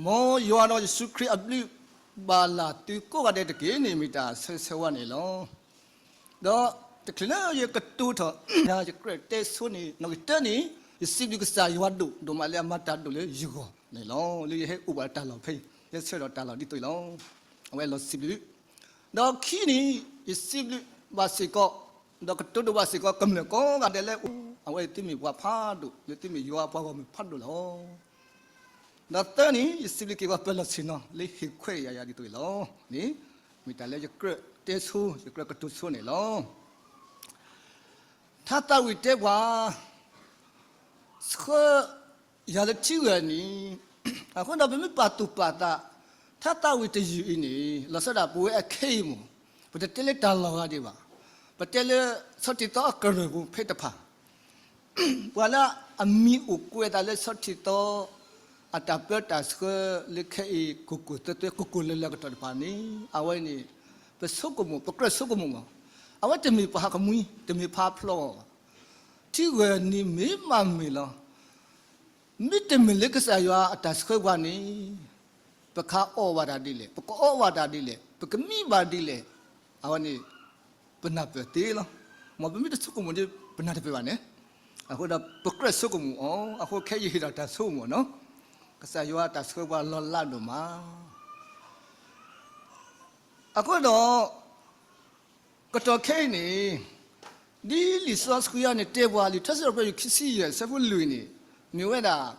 မ်ယွၤဒီးယ့ၣ်ၡူးခရံာ်အဘျုးဘၣ်လၢသုကိးဂၤဒဲးတက့ၢ်န့ၣ် မ့ၢ်တၢ်ဆၢဂ့ၤဆၢဝါန့ၣ်လီၤ. ဒီးတချုးလၢယကတိၤထီၣ် ယကြၢးတဲဆိန့ၣ် နီၣ်ဂံၢ်တၢန့ၣ် ယစံးဘျုးကစၢ်ယွၤဒိၣ်ဒိၣ်မးလၢအမၤတၢ်ဒိၣ်လၢယဂီၢ်န့ၣ်လီၤ. လၢယဟဲအိၣ်ဘၣ်တၢ်လီၢ်ဖဲအံၤ ယဆၢထၢၣ်တၢ်လီၢ်ဒ်သိးအံၤလီၤ. အဝဲလီၤစံးဘျုး ဒီးခံန့ၣ် ယစံးဘျုးဘၣ်စ့ၢ်ကီး ဒီးကတိၤဒိၣ်ဘၣ်စ့ၢ်ကီး ကမျၢၢ်ကိးဂၤဒဲးလၢ အဝဲသုမ့ၢ်ပှၤဖးဒိၣ် လၢသုမ့ၢ်ယွၤအပှၤဂီၢ်မုၢ်ဖးဒိၣ်လီၤ. ဒီးသၢန့ၣ် ယစံးဘျုးက့ၤပှၤပၢၤလီၢ်ဆ့ၣ်နီၤ လၢဟ့ၣ်ခွဲးယာ်ယၤဒ်သိးအံၤလီၤ. န့ၣ် မ့ၢ်တၢ်လၢယကြၢးတဲဆိ ယကြၢးကတိၤဆိန့ၣ်လီၤ. ထါသးဝံၣ်တဲပှၤ ဆှၢယၤလၢထံဂၤန့ၣ်, အဃိဒီးပမ့ၢ်ပာ်သူၣ်ပာ်သး ထါသးဝံၣ်တယုၢ်အံၤန့ၣ် လီၤဆီဒၣ်ပဝဲအခဲအံၤမ့ၢ် ပတတဲလၢတၢ်လီၢ်ဂၤဒံးဘၣ်, ပတဲလၢဆီၣ်တံၢ်သီအကရၢၢ်ပူၤဖဲတဖၣ် ပှၤလၢအမံၤအိၣ်ကွဲးသးလၢဆီၣ်တံၢ်သီ အတၢ်ပၢတၢ်ဆှၢလၢခဲအံၤ ကိၢ်ကိၢ်သၢသၢ ကိၢ်ကိၢ်လၢလၢကတီၢ်တဖၣ်န့ၣ် အဝဲန့ၣ် ပဆိကမိၣ် ပကြၢးဆိကမိၣ်မး, အဝဲတမ့ၢ်ပှၤဟးကမှံ တမ့ၢ်ဖးဖျီဘၣ်, ထံဂၤန့ၣ်မ့ၢ်မးမ့ၢ်လီၤ. မ့တမ့ၢ်လၢကစၢ်ယွၤအတၢ်ဆှၢပှၤန့ၣ် ပကအီၣ်ဘၣ်တၢ်ဒ်လဲၣ်, ပကအီဘၣ်တၢ်ဒ်လဲၣ်, ပကမံဘၣ်ဒ်လဲၣ်, အဝဲန့ၣ် ပနၢ်ပၢၢ်သ့လီၤ. မ်ပမ့ၢ်တဆိကမိၣ်ဒီး ပနၢ်တပၢၢ်ဘၣ်န့ၣ်, အဃိဒီးပကြၢးဆိကမိၣ်အီၤ, အဃိခဲအံၤယဟ့ၣ်ဒီးတၢ်ဆိကမိၣ်နီၤ, ကစၢ်ယွၤအတၢ်ဆှၢပှၤလီၤလးဒိၣ်မး အဃိဒီး ကတီၢ်ခဲအံၤန့ၣ် ဒ်လံာ်စီဆှံအံၤန့ၣ်တဲပှၤ လံာ်ထါစံးထီၣ်ပတြၢၤ ခံဆံယဲၢ် အဆၢဖိလွံၢ်န့ၣ် မ့ၢ်ဝဲဒၣ်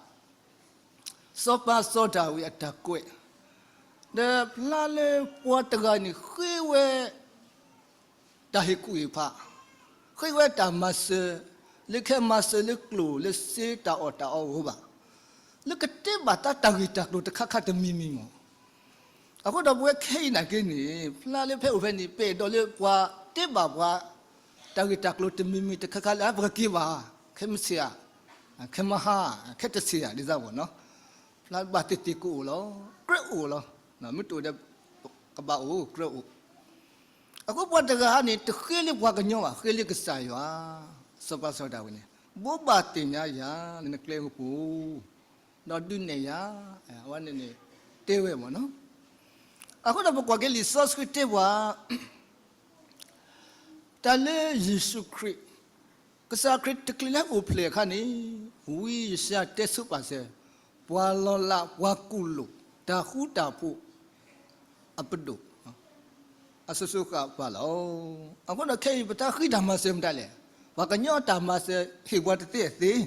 စီၤပၤစီၤဒၤဝံးအတၢ်ကွဲး, ဒီးဖျါလၢပှၤတဂၤန့ၣ်ဃ့ဝဲ တၢ်ဟ့ၣ်ကူၣ်ဟ့ၣ်ဖး, ဃ့ဝဲတၢ်မၤစၢၤ, လၢခဲမၤစၢၤလၢကျိာ်လၢစ့တၢ်အီၣ်တၢ်အီအဂီၢ်ဘၣ်, လၢကတဲဘၣ်သးတၢ်ဂ့ၢ်တၢ်ကျိၤတခါခါတမံၤမံၤမး. အဃိဒီးပဝဲခဲအံၤနာ်က့န့ၣ် ဖျါလၢဖဲအိၣ်ဖဲန့ၣ် ပအဲၣ်ဒိးလၢပှၤတဲဘၣ်ပှၤ တၢ်ဂ့ၢ်တၢ်ကျိၤတမံၤမံၤတခါခါလၢ ပကက့ၤဘၣ်, ခဲမုၢ်ဆ့ၣ်ဧါ, ခဲမုၢ်ဟါ, ခဲတဆ့ၣ်ဧါ ဒ်သိးဝဲနီၤ, ဖျါဘၣ်သ့ၣ်သ့ၣ်ကအိၣ်လီၤ, ကြၢးအိၣ်လီၤ, မ့ၢ်တအိၣ်ဒီး ကဘၣ်အိၣ် ကြၢးအိၣ် အဃိပှၤတဂၤန့ၣ် တဃ့လၢပှၤကညီဘၣ်, ဃ့လၢကစၢ်ယွၤ, စီၤပၤစီၤဒၤဝံးန့ၣ် ဘိးဘၣ်သ့ၣ်ညါယၤ လၢနကျဲကပူၤ, ဒီးဒုးနဲၣ်ယၤ, အဝဲန့ၣ်န့ၣ် တဲဝဲမ့ၢ်နီၤ. အဃိဒီးပကွၢ်က့ၤလံာ်စီဆှံတဲပှၤ တၢ်လၢယ့ၣ်ၡူးခရံာ်, ကစၢ်ခရံာ်တချုးလၢအိၣ်ဖျဲၣ်အခါန့ၣ်, ဝံယၡါယၤတဲဆိပာ်စၢၤ, ပှၤလီၤလးပှၤကူၣ်လိာ် တၢ်ဃူတၢ်ဖိး အပဒိၣ် အစိၤစိၤဃၣ်ဃၣ်လီၤ. အဃိဒီးခဲအံၤပတၢ်ဃံတၢ်မၤစၢၤမတၤလဲၣ်, ပှၤကညီအတၢ်မၤစၢၤဟ့ၣ်ပှၤတသ့အသ့,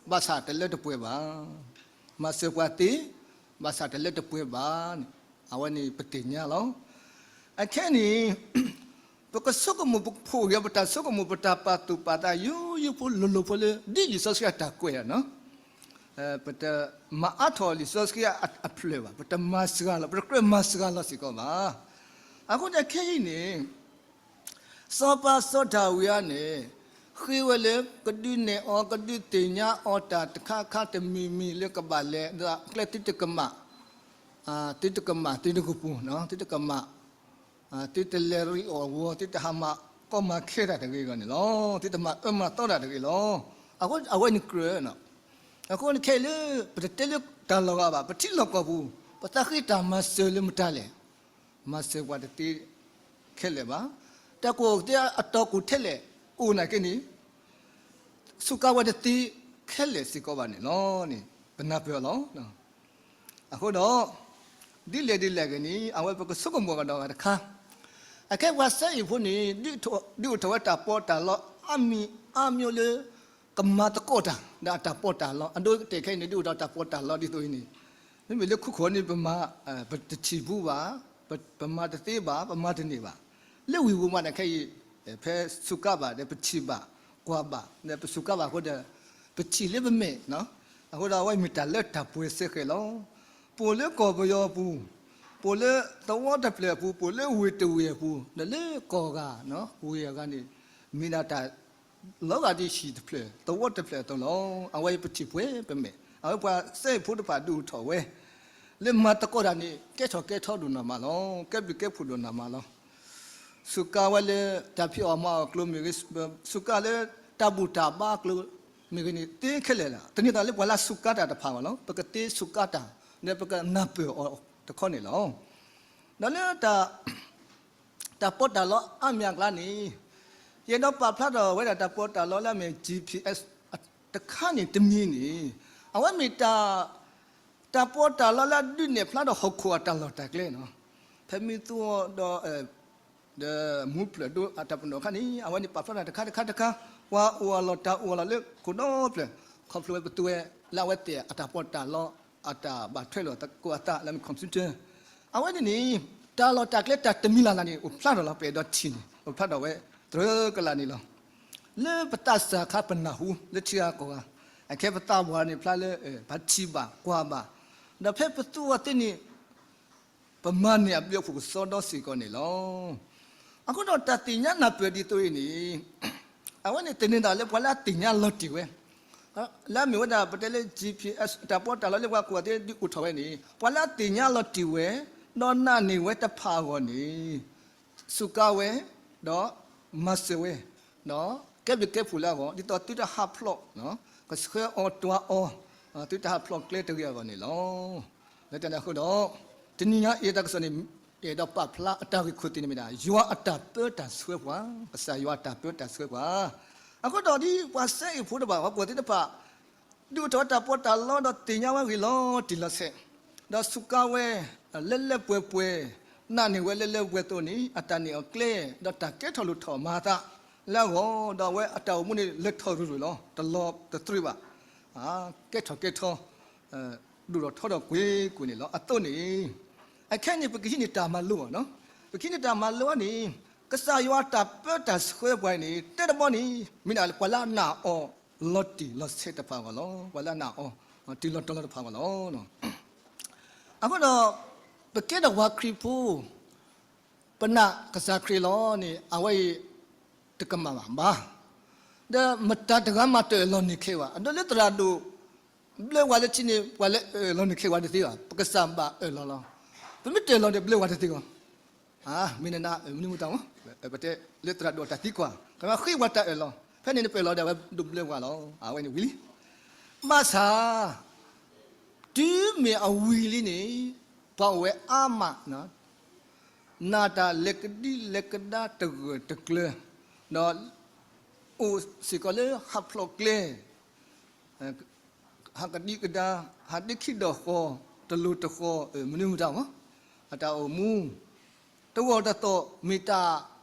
ဘၣ်ဆၣ်တလၢတပှဲၤဘၣ်, မၤစၢၤပှၤသ့, ဘၣ်ဆၣ်တလၢတပှဲၤဘၣ်န့ၣ်, အဝဲန့ၣ်ပသ့ၣ်ညါလီၤ. အခဲန့ၣ် ပကဆိကမိၣ်ပကဖှိၣ်က့ၤ ပတၢ်ဆိကမိၣ် ပတၢ်ပာ်သူၣ်ပာ်သး ယူယူဖိလိၤလိၤဖိလၢ ဒ်လံာ်စီဆှံအတၢ်ကွဲးအံၤနီၤ, ပတမၤအါထီၣ်လံာ်စီဆှံအဖျၢၣ်ဘၣ်, ပတမၤစှၤလီၤ, ပတကြၢးမၤစှၤလီၤစ့ၢ်ကီးဘၣ်. အဃိန့ၣ်ခဲအံၤန့ၣ် စီၤပၤစီၤဒၤဝံးအံၤန့ၣ် ဃ့ဝဲလၢ ကဒုးနဲၣ်အီၤ ကဒုးသ့ၣ်ညါအီၤတၢ်တခါခါတမံၤမံၤလၢကဘၣ်လဲၤ ကျဲသုတကမၣ်, သုတကမၣ်သုတကပူၤ, သုတကမၣ်, သုတလဲၤရ့အီၣ်အဂီၢ်, သုတဟးမၤကီမၤခဲတၢ်တဂ့ၤအဂီၢ်န့ၣ်လီၤ. သုတမၤအၢမၤသီတၢ်တဂ့ၤလီၤ. အဃိအဝဲန့ၣ်ကြၢး, အဃိန့ၣ်ခဲအံၤလၢ ပတတဲလၢတၢ်လီၢ်ဂၤဘၣ်, ပထံလီၢ်ကီၢ်ပူၤ ပသးဃ့တၢ်မၤစၢၤလၢမတၤလဲၣ်, မၤစၢၤပှၤတသ့ခဲလၢာ်ဘၣ်. တၢ်ကူၣ်သ့အတီၢ်ပူၤထဲလဲၣ် အိၣ်နာ်က့န့ၣ် စူးကါဝဲတသ့ခဲလၢာ်စ့ၢ်ကီးဘၣ်န့ၣ်လီၤန့ၣ် ပနၢ်ပၢၢ်လီၤ. အဃိဒီး ဒ်လဲၣ်ဒ်လဲၣ်ဂ့ၤန့ၣ် အဝဲပကဆိကမိၣ်ကဒီးဂၤတခါ, အခဲပှၤစဲအ့ၣ်ဖိန့ၣ် ဒုးအိၣ်ထီၣ်ဝဲတၢ်ပီးတၢ်လီအါမံၤအါမျိုးလၢ ကမၤသကိးတၢ် ဒီးအတၢ်ပီးတၢ်လီ အဒိတဲာ်ခဲအံၤန့ၣ် ဒုးအိၣ်ထီၣ်တၢ်ပီးတၢ်လီဒ်သိးအံၤန့ၣ်, မ့မ့ၢ်လၢခိခိၣ်န့ၣ် ပမၤ, ပတထံၣ်ဘူးဘၣ်, ပမၤတသ့ဘၣ်, ပမၤတန့ၢ်ဘၣ်. လၢဝံၤဝံၤမးန့ၣ်ခဲအံၤ ဖဲစူးကါဘၣ်ဒီး ပထံၣ်ဘၣ်, ကွၢ်ဘၣ်, ဒီးပစူးကါဘၣ်အဃိဒီး ပထံၣ်လၢပမဲာ်, အဃိဒီးအဝဲမ့ၢ်တၢ်လၢတၢ်ပှဲၤစဲဃဲးလီၤ. ပိာ်လၢကီၢ်ပယီၤအပူၤ, ပိာ်လၢသဝီတဖျၢၣ်အပူၤ, ပိာ်လၢဝ့ၢ်တဝ့ၢ်အပူၤ, ဒီးလၢကီၢ်ဂၤ, ဝ့ၢ်အဂၤန့ၣ် မ့ၢ်ဒၣ်တၢ် လီၤဂာ်ဒ်ဟံၣ်တဖျၢၣ် သဝီတဖျၢၣ်အသိးလီၤ. အဝဲအံၤပထံၣ်ပှဲၤပမဲာ်, အဝဲပှၤစဲအ့ၣ်ဖိတဖၣ်ဒုးအိၣ်ထီၣ်ဝဲ လၢမၤသကိးတၢ်န့ၣ် ကဲထီၣ်ကဲထီဒိၣ်နၢ်မးလီၤ. ကဲဘျုးကဲဖှိၣ်ဒိၣ်နၢ်မးလီၤ. စူးကါဝဲလၢတၢ်ဖံးအီၣ်မၤအီၣ်အကျိၤမ့ၢ်ဂ့ၤ, စူးကါလၢတၢ်ဘူၣ်တၢ်ဘါအကျိၤမ့ၢ်ဂ့ၤန့ၣ် သ့ခဲလၢာ်လီၤ. တန့ၢ်သးလၢပှၤလၢစူးကါတၢ်တဖၣ်ဘၣ်လီၤ. ပကသ့စူးကါတၢ် ဒီးပကနၢ်ပၢၢ်အီၤတခီန့ၣ်လီၤ. ဒီးလၢ တၢ်ပီးတၢ်လီအါမံၤအကျါန့ၣ်, ယအဲၣ်ဒိးပာ်ဖျါထီၣ်ဝဲဒၣ် တၢ်ပီးတၢ်လီလၢအမ့ၢ် G P S တခါန့ၣ်တမံၤန့ၣ်, အဝဲမ့ၢ် တၢ်ပီးတၢ်လီလၢအဒုးနဲၣ်ဖျါထီၣ်ဟီၣ်ခိၣ်အတၢ်လီၢ်တၢ်ကျဲန့ၣ်, ဖဲမ့ၢ်သူအီၤဒီး ဒီးမူဖျၢၣ်ဒိအတၢ်ပနီၣ်အခါန့ၣ်, အဝဲန့ၣ်ပာ်ဖျါထီၣ်တခါတခါတခါ, ပှၤအိၣ်အလီၢ်တၢ်အိၣ်အလီၢ်လၢခိၣ်ဒီဖျၢၣ်, ခီဖျိဝဲပသူဝဲလၢအဝဲသ့ၣ်အတၢ်ပီးတၢ်လီ အတၢ်ဘၣ်ထွဲလိာ်သကိးအသးလၢအမ့ၢ် computer. အဝဲန့ၣ်န့ၣ်, တၢ်လီၢ်တၢ်ကျဲတၢ်တမံၤလၢ်လၢ်န့ၣ် အိၣ်ဖျါထီၣ်လီၤ. ပအဲၣ်ဒိးထံၣ်န့ၣ် အိၣ်ဖျါထီၣ်ဝဲတြၢကလးန့ၣ်လီၤ. လၢပသးစၢ်အခါပနၢ်ဟူလၢထံဂၤကီၢ်ဂၤ, အခဲပသးပှၢ်န့ၣ်ဖျါလၢ ပှၤထံၣ်ဘၣ်ကွၢ်ဘၣ်, ဒီးဖဲပသူအီၤသ့န့ၣ် ပမၤန့ၢ်အဘျုးအဖှိၣ်ကစီဒီစ့ၢ်ကီးန့ၣ်လီၤ. အဃိဒီးတၢ်သ့ၣ်ညါနၢ်ပၢၢ်ဒ်သိးအံၤန့ၣ်, အဝဲန့ၣ်သန့ၤဒၣ်လၢပှၤလၢအသ့ၣ်ညါလီၤတံၢ်ဝဲ, လၢအမ့ၢ်ဝဲဒၣ်ပတဲလၢ G P S တၢ်ပီးတၢ်လီလၢပှၤကိးဂၤသ့ၣ်ဒုးအိၣ်ထီၣ်ဝဲန့ၣ်, ပှၤလၢအသ့ၣ်ညါလီၤတံၢ်ဝဲ, ဒီးနာ်န့ၢ်ဝဲတဖၣ်အဂီၢ်န့ၣ်, စူးကါဝဲ, ဒီးမၤစၢၤဝဲ, ဒီးကဲဘျုးကဲဖှိၣ်လၢအဂီၢ်, ဒ်သိးသုတဟးဖျိး, ကဆှၢအီၤတွၤအီၤ, သုတဟးဖျိးကျဲတဂ့ၤအဂီၢ်န့ၣ်လီၤ. လၢတၢ်န့ၣ်အဃိဒီး, တနံၤညါအံၤတၢ်ကစီၣ်န့ၣ်, အဲၣ်ဒိးပာ်ဖျါအတၢ်ဂ့ၢ်ခိၣ်သ့ၣ်န့ၣ်မ့ၢ်ဒၣ် ယွၤအတၢ်ပၢတၢ်ဆှၢပှၤ, ကစၢ်ယွၤအတၢ်ပၢတၢ်ဆှၢပှၤ. အဃိဒီးဒ်ပှၤစဲအ့ၣ်ဖိတဖၣ် ပှၤကိးဂၤသ့ၣ်တဖၣ် ဒုးအိၣ်ထီၣ်ဝဲတၢ်ပီးတၢ်လီဒီးသ့ၣ်ညါဝဲဂ့ၤလီၤတံၢ်လီၤဆဲး, ဒီးစူးကါဝဲ, လၢလၢပှဲၤပှဲၤ, နာ်န့ၢ်ဝဲလၢလၢပှဲၤပှဲၤအသိးန့ၣ်, အတၢ်န့ၢ်အီၤကျဲ, ဒီးတၢ်ကဲထီၣ်လိၣ်ထီၣ်မၤအသးလၢအဂီၢ်, ဒီးအဝဲအတၢ်အိၣ်မူန့ၣ်လဲၤထီၣ်ရူၤရူၤလီၤ, တလီၤတတြူာ်ဘၣ်, ကဲထီၣ်ကဲထီ, ဒိၣ်ထီၣ်ထီထီၣ်ကွ့ၢ်ကွ့ၢ်န့ၣ်လီၤ. အသိးန့ၣ်, အခဲအံၤန့ၣ် ပကဟံးန့ၢ်တၢ်မၤလိအီၤ, ပကဟံးန့ၢ်တၢ်မၤလိအီၤန့ၣ်, ကစၢ်ယွၤအတၢ်ပၢတၢ်ဆှၢပှၤအံၤန့ၣ် တၢ်တဘီန့ၣ် မ့ၢ်ဒၣ်ပှၤလၢအနာ်အီၤလီၤတံၢ်လီၤဆဲးတဖၣ်အဂီၢ်လီၤ. ပှၤလၢအနာ်အီၤတုၤလီၤတီၤလီၤတဖၣ်အဂီၢ်လီၤ. အဃိဒီး, ပကဲထီၣ်ပှၤခရံာ်ဖိ, ပနာ်ကစၢ်ခရံာ်လီၤန့ၣ် အဝဲအံၤတကမၣ်ဘၣ်ဘၣ်. ဒီးမတၤတဂၤမးတအၢၣ်လီၤန့ၢ်ခဲဝဲ, အဒိလၢသရၣ်ဒိၣ်ဘျၢဝဲလၢထံန့ၣ် ပှၤလၢအအၢၣ်လီၤန့ၢ်ခဲဝဲတသ့ဘၣ်, ပကစၢ်ဘၣ်အၢၣ်လီၤလီၤ. ပမ့ၢ်တအၢၣ်လီၤန့ၣ် ဘျၢဝဲတသ့ဘၣ်. မ့ၢ်နနၢ်မနုၤမတၤမး, ပတဲလၢသရၣ်ဒိၣ်အတၢ်သံကွၢ်, ကမၤဃ့ပှၤတၢ်အၢၣ်လီၤ, ဖဲန့ၣ်နပအၢၣ်လီၤဒီးအဝဲဒိးဘျၢပှၤလီၤ. အဝဲန့ၣ်ဝံၤလံ. ဘၣ်ဆၣ် တုၤမ့ၢ်အဝံၤလံန့ၣ်, ပှၤအိၣ်ဝဲအါမး, နာ်တၢ်လဲၤကဒံလဲၤကဒါတဂၢၢ်တကျၢၤ, ဒီးအိၣ်စ့ၢ်ကီးလၢဟးဖျိးကျဲ, ဟးကဒံကဒါ, ဟးဒ့ခံဒီးဃီ, တလိၤတဃီ, မနုၤမတၤမး, အတၢ်အိၣ်မူ တဂီၢ်တသီၣ်မ့ၢ်တၢ်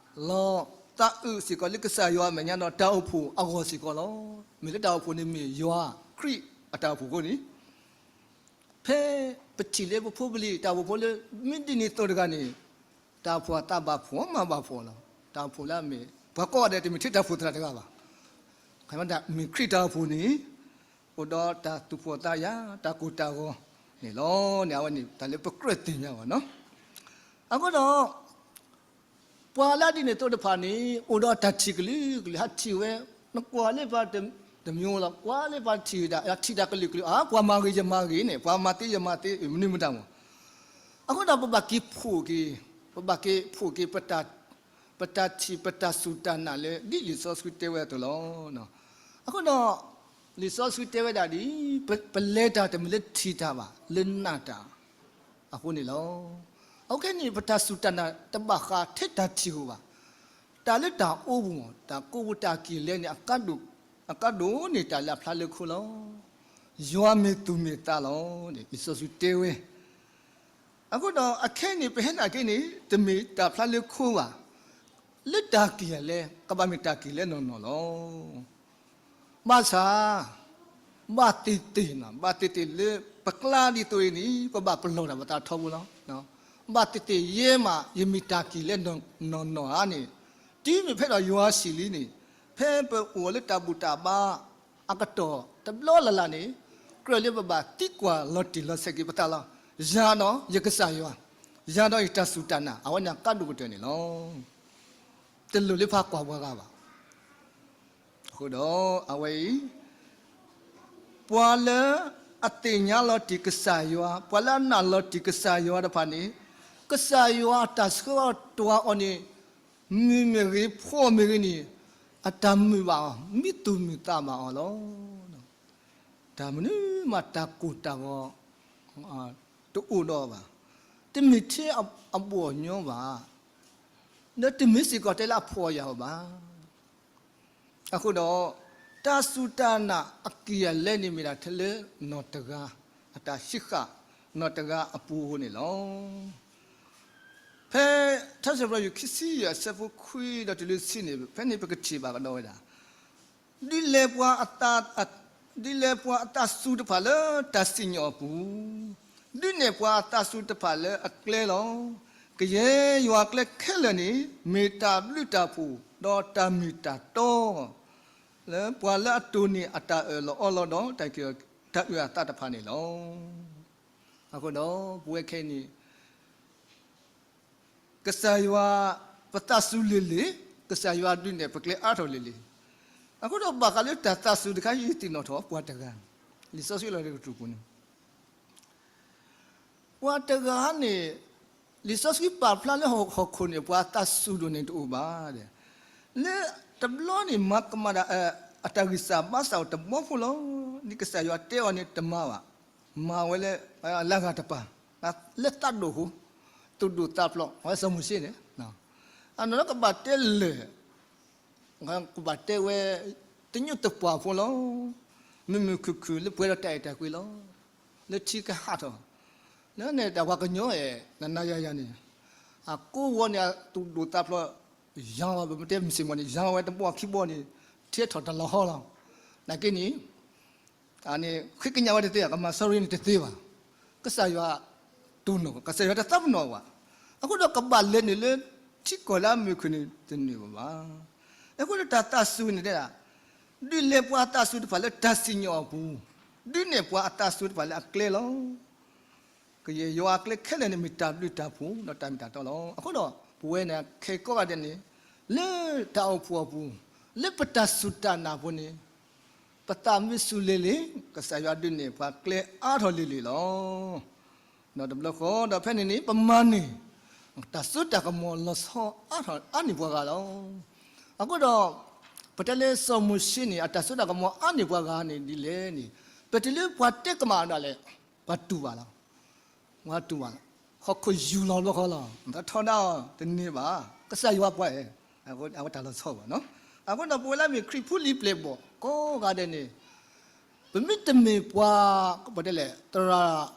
လီၤသးအုးစ့ၢ်ကီးလၢကစၢ်ယွၤအမဲာ်ညါဒီးတၢ်အိၣ်ဖှိၣ်အဂီၢ်စ့ၢ်ကီးလီၤ. မ့ၢ်လၢတၢ်အိၣ်ဖှိၣ်န့ၣ်မ့ၢ်ယွၤခရံာ်အတၢ်အိၣ်ဖှိၣ်အဃိန့ၣ်, ဖဲပထံၣ်လၢပဖိပလံၤတၢ်အိၣ်ဖှိၣ်ဖိလၢ မ့ၢ်ဒ်န့ၣ်အသိးတဂၤန့ၣ်, တၢ်အိၣ်ဖှိၣ်အသးဘၣ်ဖှီၣ်မးဘၣ်ဖှီၣ်လီၤ. တၢ်အိၣ်ဖှိၣ်လၢအမ့ၢ် ပှၤကိးဂၤဒဲးတမ့ၢ်ထဲတၢ်အိၣ်ဖှိၣ်သရၣ်တဂၤဘၣ်. မ့ၢ်ခရံာ်တၢ်အိၣ်ဖှိၣ်န့ၣ် အိၣ်ဒီးတၢ်သူၣ်ဖှီၣ်သးယာ် တၢ်ကိၢ်တၢ်ဂီၤန့ၣ်လီၤန့ၣ် အဝဲန့ၣ်တၢ်လၢပကြၢးသ့ၣ်ညါဘၣ်နီၤ. အဃိဒီး ပှၤလၢဒ်န့ၣ်အသိးတဖၣ်န့ၣ် အိၣ်ဒီးတၢ်ထံၣ်ကလုာ်ကလုာ် ဟးထံၣ်ဝဲ, နကွၢ်လၢပှၤတမံၤလီၤ, ကွၢ်လၢပှၤထံၣ်ဝဲဒၣ် ထံၣ်တၢ်ကလုာ်ကလုာ်, အါ ပှၤမၤဂ့ၤယမၤဂ့ၤန့ၣ်, ပှၤမၤသ့ယမၤသ့ မနုၤမတၤမး. အဃိဒီးပဘၣ်က့ၤဖှိၣ်က့ၤ, ပဘၣ်က့ၤဖှိၣ်က့ၤ ပတၢ်ထံၣ်ပတၢ်စူၢ်တၢ်နာ်လၢ ဒ်လံာ်စီဆှံတဲဝဲအသိးလီၤ. အဃိဒီး လံာ်စီဆှံတဲဝဲဒၣ်ဒ်အံၤ, ပလဲၤတၢ်တမ့ၢ်လၢထံၣ်တၢ်ဘၣ်, လၢနာ်တၢ်အဃိန့ၣ်လီၤ. အခဲအံၤန့ၣ် ပတၢ်စူၢ်တၢ်နာ်တဘၣ်ဃးထဲတၢ်ထံၣ်ဧိၤဘၣ်. တၢ်လၢတၢ်အိပူၤ, တၢ်ကိးပူၤတၢ်က့ၤလဲန့ၣ် အကါဒိၣ်န့ၢ်တၢ်လၢအဖျါလၢခိလီၤ. ယွၤမ့ၢ်သူၣ်မ့ၢ်သးလီၤန့ၣ် လံာ်စီဆှံတဲဝဲ. အဃိဒီးအခဲအံၤန့ၣ် ပဟဲနာ်က့န့ၣ် တမ့ၢ်တၢ်ဖျါလၢခိဘၣ်. လၢတၢ်က့ၤလဲ ကဘၣ်မ့ၢ်တၢ်က့ၤလဲနီၢ်နီၢ်လီၤ. ဘၣ်ဆၣ် ဘၣ်သ့ၣ်သ့ၣ်, ဘၣ်သ့ၣ်သ့ၣ်လၢပကျါဒ်သိးအံၤန့ၣ် ပဘၣ်ပလီၢ်ဒၣ်ပသးထီဘိလီၤ. ဘၣ်သ့ၣ်သ့ၣ်ယဲမး ယမ့ၢ်တၢ်က့ၤလဲနီၢ်နီၢ်ဧါန့ၣ်, တုၤမ့ၢ်ဖဲဒီးယွၤဆံးလံန့ၣ်, ဖဲပအိၣ်လၢတၢ်ဘူၣ်တၢ်ဘါအကတီၢ်တဘျီလၢ်လၢ်န့ၣ်, ကြၢးလၢပဘၣ်သံကွၢ်လီၤတံၢ်လီၤဆဲးက့ၤပသးလီၤ. ယၤဒီးယကစၢ်ယွၤ, ယၤဒီးယတၢ်စူၢ်တၢ်နာ်, အဝဲန့ၣ်အကါဒိၣ်ကတၢၢ်န့ၣ်လီၤ. တလိၣ်လၢပှၤကွၢ်ပှၤဂၤဘၣ်. အဃိဒီးအဝဲအံၤ, ပှၤလၢအသ့ၣ်ညါလီၤတံၢ်ကစၢ်ယွၤ, ပှၤလၢအနာ်လီၤတံၢ်ကစၢ်ယွၤတဖၣ်န့ၣ်, ကစၢ်ယွၤအတၢ်ဆှၢအီၤတွၤအီၤန့ၣ်, မုာ်မ့ၢ်ဂ့ၤ, ဖှီၣ်မ့ၢ်ဂ့ၤန့ၣ်, အတၢ်မုာ်ဘၣ်အီၤ, မံသူၣ်မုာ်သးဘၣ်အီၤလီၤ. တၢ်မနုၤမးတၢ်ကိၢ်တၢ်ဂီၤ တအိၣ်ဒီးဘၣ်, တမ့ၢ်ထဲအဘီၣ်ညီဘၣ်, ဒီးတမ့ၢ်စ့ၢ်ကီးတဲလၢအဖှီၣ်ယာ်အီၤဘၣ်. အဃိဒီး တၢ်စူၢ်တၢ်နာ်အက့ၢ်အလဲန့ၣ်မ့ၢ်ဒၣ်ထဲလၢနီၢ်တဂၤ အတၢ်ဟံးဃာ်နီၢ်တဂၤအပူၤအဃိန့ၣ်လီၤ. ဖဲထါစံးပတြၢၤယုၢ်ခံဆံယဲၢ်အဆၢဖိခွံဒီးတုၤလၢဆံန့ၣ် ဖဲန့ၣ်ပကထံၣ်ဘၣ်ကဒီးဝဲဒၣ် ဒုးလဲၤပှၤအသး, ဒုးလဲၤပှၤအသးစူၤတဖၣ်လၢတၢ်စံၣ်ညီၣ်အပူၤ, ဒုးနဲၣ်ပှၤအသးစူၤတဖၣ်လၢအကျဲလီၤ. ကယဲၢ်ယွၤအကျဲခဲလၢာ်န့ၣ် မ့ၢ်တၢ်ဘျုးတၢ်ဖှိၣ် ဒီးတၢ်မ့ၢ်တၢ်တီ လၢပှၤလၢအတိၢ်န့ၢ်အတၢ်အၢၣ်လီၤအီလီၤဒီး တၢ်အုၣ်အသးတဖၣ်န့ၣ်လီၤ. အဃိဒီးပဝဲခဲအံၤန့ၣ် ကစၢ်ယွၤ ပသးစူၤလ့ၤလ့ၤ, ကစၢ်ယွၤဒုးနဲၣ်ပကျဲအါထီၣ်လ့ၤလ့ၤ. အဃိဒီးဘၣ်ဃးလၢတၢ်သးစူၤတခါ ယသ့ၣ်နီၣ်ထီၣ်ပှၤတဂၤ, လံာ်စီဆှံလီၤတကတြူၢ်ပူၤန့ၣ် ပှၤတဂၤန့ၣ် လံာ်စီဆှံပာ်ဖျါလၢဟီၣ်ခိၣ်န့ၣ် ပှၤသးစူၤဒိၣ်န့ၣ်တအိၣ်ဘၣ်ဒီး လၢတဘျီန့ၣ် မၤကမၣ်ဒၣ် အတၢ်ဂံၢ်စၢ်ဘါစၢ်အိၣ်တဘျီဖိလီၤ. ဒ်ကစၢ်ယွၤတဲအီၤန့ၣ်တမၤဘၣ်, မၤဝဲလၢ လၢဂၤတပၤ, လၢသးဒိၣ်ဖိ, သူၣ်ဒိၣ်သးဖျိး အဝဲစီၤမိၤၡ့န့ၣ် အနီၢ်နီၢ်ကဘၣ်တဲလၢာ် ကဘၣ်တဲဝဲ သညူးသပှၢ်ဖိလီၤ. မုာ်မုာ်ခုၣ်ခုၣ်လၢပှဲၤဒီးတၢ်အဲၣ်တၢ်ကွံလီၤ. လၢထံကဟးထီၣ်, လၢန့ၣ်တၢ်ပှၤကညီအဲၣ် နၤနၤယၤယၤန့ၣ် အကိးဝီၤန့ၣ် အသူၣ်ဒိၣ်သးဖျိး ယၤဝဲ ပမ့ၢ်တဲမုၢ်စ့ၢ်မီၤန့ၣ် ယၤဝဲတဘီခံဘီန့ၣ် ထံထီၣ်တလီၤဟီလီၤ. နာ်က့န့ၣ် အန့ၣ် ဃ့ကညးဝဲတသ့ ကမၤ sorry န့ၣ်တသ့ဘၣ်. ကစၢ်ယွၤတိၢ်နီၣ်, ကစၢ်ယွၤတသးပ့ၤနီၣ်ဘၣ်. အဃိဒီးကဘၣ်လဲၤနုာ်လၢ ထံကီၢ်လၢအမုာ်ခုၣ်န့ၣ်တန့ၢ်ဘၣ်. အဃိဒီးတၢ်သးစူၤန့ၣ်တဲဒၣ် ဒုးလဲၤပှၤအသးစူၤတဖၣ်လၢတၢ်စံၣ်ညီၣ်အပူၤ, ဒုးနဲၣ်ပှၤအသးစူၤတဖၣ်လၢအကျဲလီၤ. ကယဲၢ်ယွၤအကျဲခဲလၢာ်န့ၣ် မ့ၢ်တၢ်ဘျုးတၢ်ဖှိၣ် ဒီးတၢ်မ့ၢ်တၢ်တီလီၤ. အဃိဒီး ပဝဲန့ၣ်ခဲကိးဂၤဒဲးန့ၣ် လၢတၢ်အိၣ်ဖှိၣ်အပူၤ, လၢပတၢ်စူၢ်တၢ်နာ်အပူၤန့ၣ် ပသးမ့ၢ်စူၤလ့ၤလ့ၤ ကစၢ်ယွၤဒုးနဲၣ်ပှၤကျဲအါထီၣ်လ့ၤလ့ၤလီၤ. ဒီးတဘျီဃီဒီးဖဲန့ၣ်န့ၣ် ပမၤန့ၢ် တၢ်စိတၢ်ကမီၤလီၤဆီအါန့ၢ်ပှၤဂၤလီၤ. အဃိဒီး ပတဲလၢစီၤမိၤၡ့န့ၣ် အတၢ်စိတၢ်ကမီၤအါန့ၢ်ပှၤဂၤန့ၣ်ဒ်လဲၣ်န့ၣ် ပတုၤလၢပှၤတဲကမၣ်ဒၣ်လဲာ် ပှၤတူၢ်ဘၣ်လီၤ. ပှၤတူၢ်ဘၣ်လီၤ. ဟီၣ်ခိၣ်ယူၢ်လီၤဘျီဃီလီၤ. ထီဒါအီၤတန့ၢ်ဘၣ်. ကစၢ်ယွၤပှၤအဲၣ်, အဝဲတၢ်လီၤဆီဘၣ်နီၤ. အဃိဒီးပဝဲလၢမ့ၢ်ခရံာ်ဖိလံၤပျဲၢ်ဘီၣ် ကိးဂၤဒဲးန့ၣ် ပမ့ၢ်တမ့ၢ်ပှၤ ပတဲလဲၣ် သရၣ်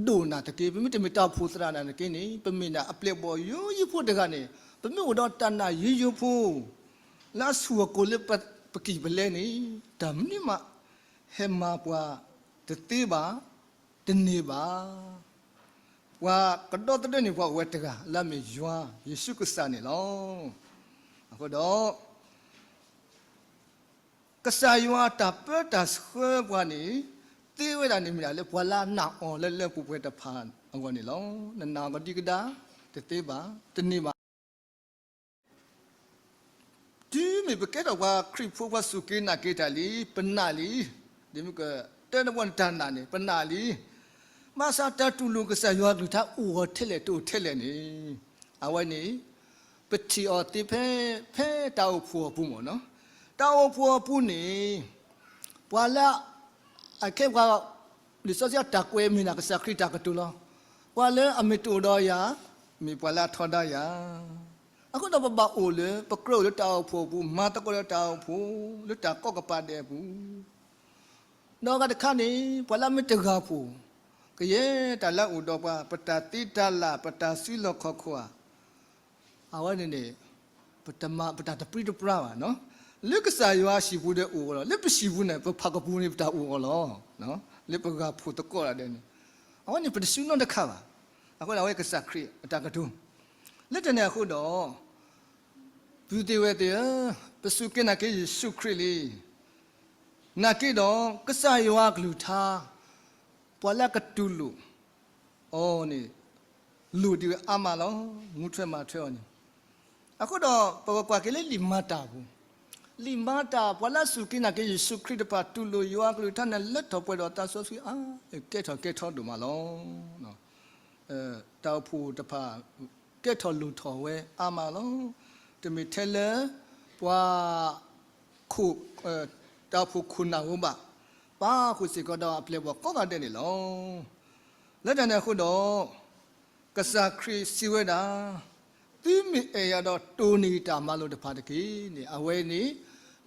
ဒိၣ်နာ်သက့ ပမ့ၢ်တမ့ၢ်တၢ်အိၣ်ဖှိၣ်သရၣ်နာ်သက့န့ၣ် ပမ့ၢ်ဒၣ်အပျဲၢ်ဘီၣ်ယိယိဖိတဂၤန့ၣ် ပမ့ၢ်အိၣ်ဒီးတၢ်နာ်ယိယိဖိ လၢအဆူၣ်အကိာ်လၢပကံၢ်ပလဲန့ၣ် တၢ်မနုၤမး ဟဲမၤပှၤတသ့ဘၣ်, တန့ၢ်ဘၣ်. ပှၤကဒီသဒၢန့ၢ်ပှၤအိၣ်ဝဲတဂၤ လၢအမ့ၢ်ယွၤယ့ၣ်ၡူးကစၢ်န့ၣ်လီၤ. အဃိဒီး ကစၢ်ယွၤတၢ်ပၢတၢ်ဆှၢပှၤန့ၣ် သ့ဝဲဒၣ်န့ၣ်မ့ၢ်ဒၣ်လၢပှၤလၢအနာ်အီၤလၢလၢပှဲၤပှဲၤတဖၣ်အဂီၢ်န့ၣ်လီၤ. နနာ်အီၤကဒံကဒါ တသ့ဘၣ်, တန့ၢ်ဘၣ်. တုၤမ့ၢ်ပကဲထီၣ်ပှၤခရံာ်ဖိ ပှၤစူၢ်က့ၤနာ်က့ၤတၢ်လံ, ပနာ်လံ, ဒ်မ့ၢ်ကတၢၢ်တဘီန့ၣ်တၢ်နာ်န့ၣ် ပနာ်လံ. ဘၣ်ဆၣ်တၢ်တူၢ်လိာ်ကစၢ်ယွၤအကလုၢ်ကထါအိၣ်ထဲလဲၣ်တအိၣ်ထဲလဲၣ်န့ၣ် အဝဲန့ၣ် ပထံၣ်အီၤသ့ဖဲ ဖဲတၢ်အိၣ်ဖှိၣ်အပူၤမ့ၢ်နီၤ. တၢ်အိၣ်ဖှိၣ်အပူၤန့ၣ် ပှၤလၢ အခဲပှၤ လံာ်စီဆှံအတၢ်ကွဲးမ့ၢ်ဒၣ်ကစၢ်ခရံာ်တၢ်ကတိၤလီၤ. ပှၤလၢအမ့ၢ်တအိၣ်ဒီးယၤ မ့ၢ်ပှၤလၢအထီဒါယၤ. အဃိဒီးပဘၣ်အိၣ်လၢ ပကြၢးအိၣ်လၢတၢ်အိၣ်ဖှိၣ်အပူၤ, မၤသကိးဒီးတၢ်အိၣ်ဖှိၣ် လၢတၢ်ကီကပၤဒဲးအပူၤ ဒီးအဂၤတခါန့ၣ် ပှၤလၢအမ့ၢ်တဂၤဖှိၣ် ကယဲၢ်တၢ်လၢအအိၣ်ဒီးပှၤ ပတၢ်သ့တၢ်လၢ် ပတၢ်စုလီၢ်ခီၣ်ခိၣ်ဧါ အဝဲန့ၣ်န့ၣ် ပတမၤ ပတၢ်တပြံတပြါဘၣ်နီၤ. လၢကစၢ်ယွၤဟံၣ်ပူၤဒီးအိၣ်လီၤ. လၢပဟံၣ်ပူၤန့ၣ် ပဖးကပူၤန့ၣ် ပတၢ်အိၣ်အီၤလီၤ. လၢပဂၤဖှိၣ်သကိးဒၣ်ဒဲးန့ၣ် အဝဲန့ၣ်ပတစုနီတခါဘၣ်. အဃိန့ၣ် အဝဲကစၢ်ခရံာ်အတၢ်ကတိၤ လၢတၢ်န့ၣ်အဃိဒီး ပုၢ်သ့ၣ်ဝဲၢ်သ့ၣ်ဧၢ, ပစူၢ်က့ၤနာ်က့ၤယ့ၣ်ၡူးခရံာ်လံ. နာ်က့ဒီး ကစၢ်ယွၤအကလုၢ်ကထါ ပှၤလၢအကတူၢ်လိာ်အီၤန့ၣ် လိၣ်ဒံးဝဲအါမးလီၤ. မူထွဲမၤထွဲအီၤန့ၣ်. အဃိဒီး ပကကွၢ်က့ၤလၢလံာ်မၤတၢ်အပူၤ, လံာ်မၤတၢ် ပှၤလၢအစူၢ်က့ၤနာ်က့ၤယ့ၣ်ၡူးခရံာ်တဖၣ် တူၢ်လိာ်ယွၤအကလုၢ်ကထါန့ၣ် လၢထီၣ်ပှဲၤဒီးသးစီဆှံအါ, ကဲထီၣ်ကဲထီဒိၣ်မးလီၤ. တၢ်အိၣ်ဖှိၣ်တဖၣ် ကဲထီၣ်လိၣ်ထီၣ်ဝဲအါမးလီၤ. တမ့ၢ်ထဲလၢ ပှၤ ခိၣ် တၢ်အိၣ်ဖှိၣ်ခိၣ်နၢ်ဧိၤဘၣ်, ပၣ်ဃုာ်စ့ၢ်ကီးဒီးအပျဲၢ်အဘီၣ်ကိးဂၤဒဲးန့ၣ်လီၤ. လၢတၢ်န့ၣ်အဃိဒီး, ကစၢ်ခရံာ်စံးဝဲဒၣ်, သုမ့ၢ်အဲၣ်ယၤဒီးတိၢ်န့ၢ်ယတၢ်မၤလိာ်တဖၣ်တက့ၢ်န့ၣ်, အဝဲန့ၣ်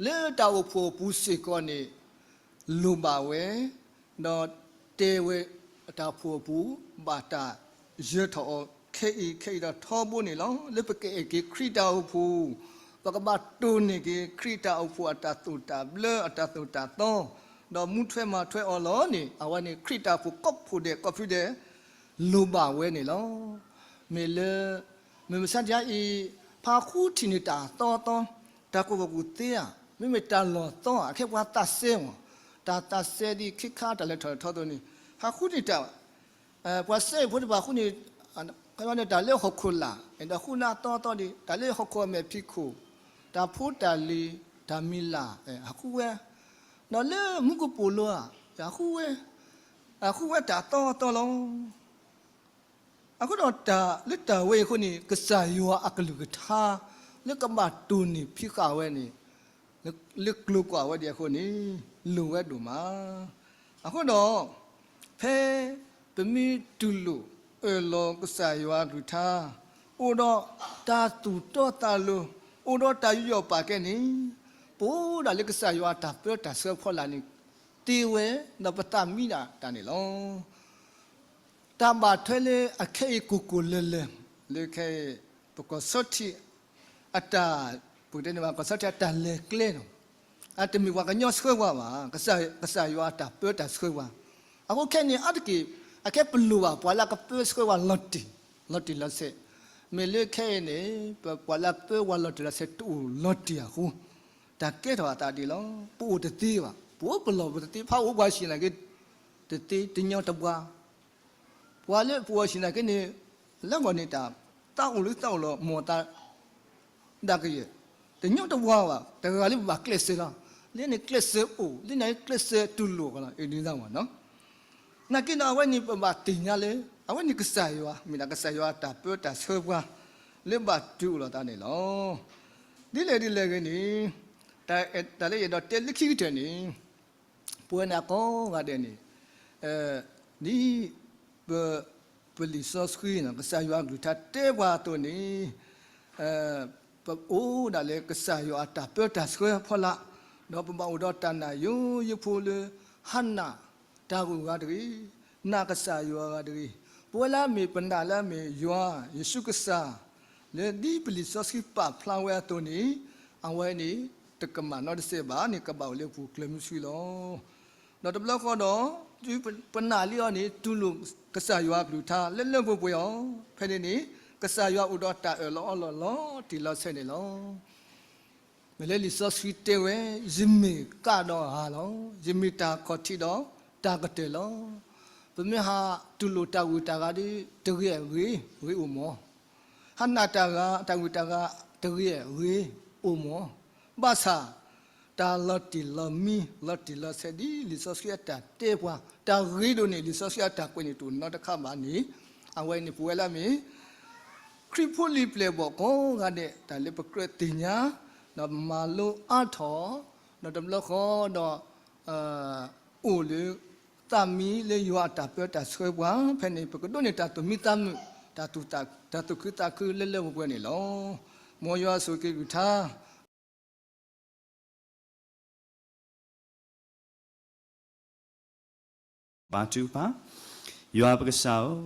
လၢတၢ်အိၣ်ဖှိၣ်အပူၤစ့ၢ်ကီးန့ၣ် လိၣ်ဘၣ်ဝဲ, ဒီးတဲဝဲအတၢ်အိၣ်ဖှိၣ်အပူၤ ဘၣ်တၢ်ယၢၤထီၣ်အီၤခဲအံၤခဲအံၤဒီးထီဘိန့ၣ်လီၤ. လၢပကအဲၣ်က့ၤခရံာ်တၢ်အိၣ်ဖှိၣ်, ပကဘၣ်တိၢ်န့ၢ်က့ၤခရံာ်တၢ်အိၣ်ဖှိၣ်အတၢ်သိၣ်တၢ်ဘျၢအတၢ်သိၣ်တၢ်သီ, ဒီးမူထွဲမၤထွဲအီၤလီၤန့ၣ်, အဝဲန့ၣ်ခရံာ်တၢ်အိၣ်ဖှိၣ်ကိးဖုဒဲးကိးဖုဒဲး လိၣ်ဘၣ်ဝဲန့ၣ်လီၤ. မ့ၢ်လၢ မုၢ်မဆါတနံၤအံၤ ဖါဃုထံၣ်န့ၢ်တၢ်အသီအသီ, တၢ်ကူၣ်ဘၣ်ကူၣ်သ့ဧါ, မ့မ့ၢ်တၢ်လီၢ်သီဧါ, အခဲပှၤသးစဲမး, တၢ်သးစဲဒ်ခ့ခါတၢ်လဲၤထီၣ်လဲၤထီအသိးန့ၣ်, ဟးဃုန့ၢ်တၢ်, ပှၤစဲအဖိတဖၣ်ဃုန့ၢ်, ခီန့ၣ်တၢ်လၢဟီၣ်ခိၣ်လာ်, ဒီးဃုန့ၢ်အသီအသီဒ် တၢ်လၢဟီၣ်ခိၣ်အမဲာ်ဖံးခိၣ်, တၢ်ဖိတၢ်လံၤ, တၢ်မံၤလၢ်, ဟးဃုဝဲ, ဒီးလၢမူကပိာ်လိဧါ, ဃုဝဲ, ဟးဃုဝဲတၢ်အသီအသီလီၤ. အဃိဒီးတၢ်လၢတၢ်ဝဲအံၤအဃိန့ၣ် ကစၢ်ယွၤအကလုၢ်ကထါ လၢကဘၣ်တိၢ်န့ၢ်ဖံးဃာ်ဝဲန့ၣ်, လၢကျိၤကွၢ်ဝဲဒ်အဃိန့ၣ်, လိၣ်ဝဲဒိၣ်မး. အဃိဒီး, ဖဲပမ့ၢ်တူၢ်လိာ်အၢၣ်လီၤကစၢ်ယွၤအကလုၢ်ကထါ, အိၣ်ဒီးတၢ်သူၣ်တီသးလိၤ, အိၣ်ဒီးတၢ်ယူးယီၣ်ပာ်ကဲန့ၣ်, ပအိၣ်ဒၣ်လၢကစၢ်ယွၤအတၢ်ပၢတၢ်ဆှၢဖီလာ်န့ၣ်, တ့ဝဲ, ဒီးပသးမံဒၣ်တၢ်န့ၣ်လီၤ. တၢ်ဘၣ်ထွဲလၢအခဲအံၤကိၢ်ကိၢ်လၢၤလၢၤ, လၢခဲအံၤ ပကီၢ်ဆီထံးအတၢ်, ပကတဲန့ၣ်ဘၣ် ကီၢ်ဆီထံးအတၢ်လဲၤကျဲလီၤ. အတမ့ၢ်ပှၤကညီဆှၢပှၤဘၣ်, ကစၢ်ယွၤအတၢ်ပၢတၢ်ဆှၢပှၤ. အဃိခဲအံၤန့ၣ် အါတက့ၢ်, အခဲပလိၣ်ဘၣ်ပှၤလၢကပၢဆှၢပှၤလီၤတံၢ်, လီၤတံၢ်လီၤဆဲး. မ့ၢ်လၢခဲအံၤန့ၣ်, ပပှၤလၢပၢဝဲလီၤတံၢ်လီၤဆဲးတအိၣ်လီၤတံၢ်အဃိ, တၢ်ကဲထီၣ်အသးဒ်လီၤ. ပအိၣ်တသ့ဘၣ်, ပအိၣ်ပလီၢ်ပတသ့, ဖးအိၣ်ပှၤဟံၣ်နာ်က့ တသ့, တညီတပှၤ, ပှၤလၢပအိၣ်ဟံၣ်နာ်က့န့ၣ်, လၢဂီၢ်န့ၣ်တၢ်, သးအိၣ်လၢသးအိၣ်လီၤ မိၢ်သး ဒၣ်ကယဲၢ်, တညီတဝါဘၣ်, တဂၤလၢပဘၣ်ကျဲးစၢးလီၤ. လၢန့ၣ်ကျဲးစၢးအိၣ်, လၢန့ၣ်ကျဲးစၢးတူၢ်လိာ်ကလီၤ, အဒ်န့ၣ်မးနီၤ. နာ်က့ဒီးအဝဲန့ၣ်ပဘၣ်သ့ၣ်ညါလၢ, အဝဲန့ၣ်ကစၢ်ယွၤ, မ့ၢ်ဒၣ်ကစၢ်ယွၤတၢ်ပၢတၢ်ဆှၢပှၤ, လၢဘၣ်တူၢ်လိာ်သးန့ၣ်လီၤ. ဒ်လဲၣ်ဒ်လဲၣ်ဂ့ၤန့ၣ်, တၢ်လၢယအဲၣ်ဒိးတဲလၢခံကတၢၢ်န့ၣ်, ပဝဲန့ၣ်ကိးဂၤဒဲးန့ၣ်, ဒ်, ပ, ပလံာ်စီဆှံန့ၣ် ကစၢ်ယွၤအကလုၢ်ကထါတဲပှၤအသိးန့ၣ်, ပအိၣ်ဒၣ်လၢကစၢ်ယွၤအတၢ်ပၢတၢ်ဆှၢဖီလာ်, ဒီးပဘၣ်အိၣ်ဒီးတၢ်နာ်ယိယိဖိလၢ, ဟးနာ်တၢ်ဂ့ၢ်ဂၤတဂ့ၤ, နာ်ကစၢ်ယွၤဂၤတဂ့ၤ, ပဝဲလၢအမ့ၢ်ပနာ်လၢအမ့ၢ်ယွၤ, ယ့ၣ်ၡူးကစၢ်, လၢဒ်ပလံာ်စီဆှံပာ်ဖျါဝဲအသိးန့ၣ်, အဝဲန့ၣ်, တကမၣ်နီတစဲးဘၣ်န့ၣ် ကဘၣ်အိၣ်လၢပူၤကျဲမုၢ်ဆှံလီၤ. ဒီးတဘျီဃီဒီး, ပနာ်လံအီၤန့ၣ် တူၢ်လိာ်ကစၢ်ယွၤအကလုၢ်ကထါလၢလၢပှဲၤပှဲၤအီၤ, ဖဲန့ၣ်န့ၣ်, ကစၢ်ယွၤအိၣ်ဒီးတၢ်အၢၣ်လီၤအီလီၤလီၤတံၢ်လီၤဆဲးန့ၣ်လီၤ. မ့ၢ်လၢလံာ်စီဆှံတဲဝဲ, ယမ့ၢ်ကါဒီးအဂၤလီၤ, ယမ့ၢ်တၢ်ခီၣ်ထံးဒီးတၢ်ကတၢၢ်လီၤ. ပမ့ၢ်ဟးတူၢ်လိာ်တၢ်ဂုၤတၢ်ဂၤဒီး တဂ့ၤအဂ့ၤ, ဂ့ၤအိၣ်မး, ဟးနာ်တၢ်ဂၤတၢ်ဂုၤတၢ်ဂၤတဂ့ၤအဂ့ၤအိၣ်မး, ဘၣ်ဆၣ်, တၢ်လီၤတံၢ်လီၤမံ, လီၤတံၢ်လီၤဆဲးဒ်လံာ်စီဆှံအတၢ်တဲပှၤ, တၢ်ဂ့ၤဒိၣ်န့ၢ်လံာ်စီဆှံအတၢ်ကွဲးန့ၣ် တအိၣ်နီတခါဘၣ်န့ၣ်, အဝဲန့ၣ်ပဝဲလၢအမ့ၢ် ခရံာ်ဖိလံၤပျဲၢ်ဘီၣ်ကိးဂၤဒဲး တၢ်လၢပကြၢးသ့ၣ်ညါ, ဒီးမၤလိအါထီၣ်, ဒီးတဘျီဃီဒီး, အိၣ်လၢ, သးမံလၢယွၤအတၢ်ပၢတၢ်ဆှၢပှၤ, ဖဲန့ၣ် ပကဒိးန့ၢ်တၢ်သူၣ်မံသးမုာ်, တၢ်သူၣ်ခုသးခုလၢလၢပှဲၤပှဲၤန့ၣ်လီၤ. မ်ယွၤဆိၣ်ဂ့ၤက့ၤကလုၢ်ကထါ ဘါထုကဖၣ်, ယွၤပကစၢ်ဧၢ,